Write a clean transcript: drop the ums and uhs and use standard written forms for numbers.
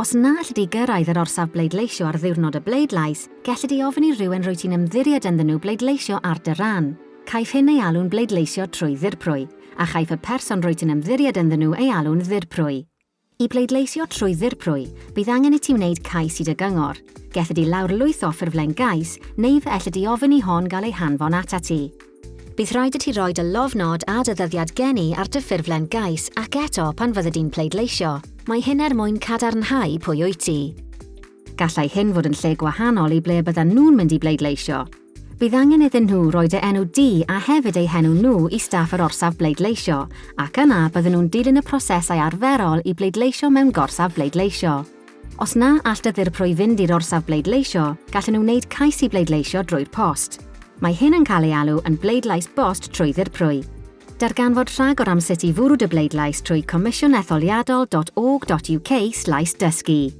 Os na alli di gyrraedd yr orsaf bleidleisio ar ddiwrnod y bleidlais, gelli di ofyn i rywun rwyt ti'n ymddiried ynddyn nhw bleidleisio ar dy ran. Caiff hyn ei alw'n bleidleisio trwy ddirprwy, a chaiff y person rwyt ti'n ymddiried ynddyn nhw ei alw'n ddirprwy. I bleidleisio trwy ddirprwy, bydd angen i ti wneud cais i dy gyngor. Gelli di lawrlwytho ffurflen gais, neu fe elli di ofyn i hon gael ei hanfon atat ti. Bydd rhaid i ti roi dy lofnod a dy ddyddiad geni ar dy ffurflen gais ac eto pan fyddi di'n pleidleisio. Mae hyn er mwyn cadarnhau pwy wyt ti. Gallai hyn fod yn lle gwahanol i ble byddan nhw'n mynd i bleidleisio. Bydd angen iddyn nhw roi dy enw di a hefyd eu henw nhw i staff yr orsaf bleidleisio, ac yna bydden nhw'n dilyn y prosesau arferol i bleidleisio mewn gorsaf bleidleisio. Os na all dy ddirprwy fynd i'r orsaf bleidleisio, gallen nhw wneud cais i bleidleisio drwy'r post. Mae hyn yn cael ei alw yn bleidlais bost trwy ddirprwy. Darganfod rhagor am sut i fwrw dy bleidlais trwy comisiwnetholiadol.org.uk slaes dysgu.